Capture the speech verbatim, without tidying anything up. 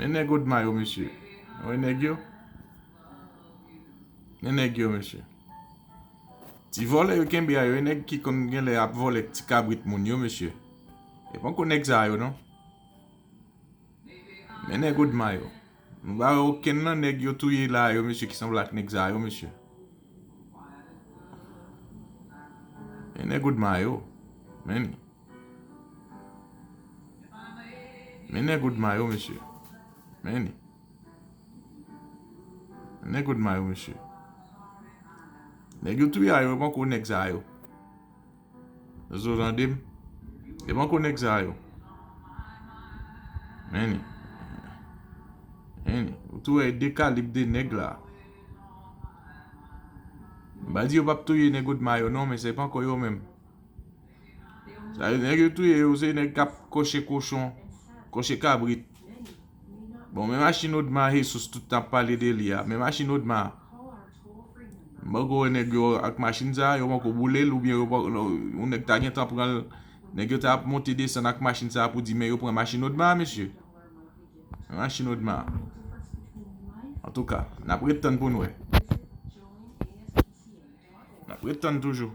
Men nèg Odma yo, mesye. Wè nèg yo. Men nèg yo, mesye. Ti vòlè yo kenbe a yo, e nèg ki konn genlè ap vòlè ti kabrit moun yo, mesye. E poko nèg sa yo, non. Men nèg Odma yo. Nou pa wè okenn nan nèg yo touye la yo, mesye, ki sanble ak nèg sa yo, mesye. Men nèg Odma yo. Men. Men nèg Odma yo, mesye. Men. Nèg Odma yo, mesye. Nèg yo touye a yo, e poko nèg sa yo. Zo tande m. E poko nèg sa yo. Men. Men. Ou tou wè de kalib de nèg la. M pa di yo p ap touye nèg Odma yo, non, men se poko yo menm. Sa yo, nèg yo touye yo, se nèg k ap kòche kochon, kòche kabrit. Bon, men machin Odma, Jesus tout tan ap pale de li a. Men machin Odma. M poko wè nèg yo ak machin sa, yo poko boule l, oubyen yo poko, yon nèg ta gentan pran l. Nèg yo ta ap monte desann ak machin sa pou di, men yo pran machin Odma, mesye. Men machin Odma. Antouka, n ap ret tann pou n wè. N ap ret tann toujou.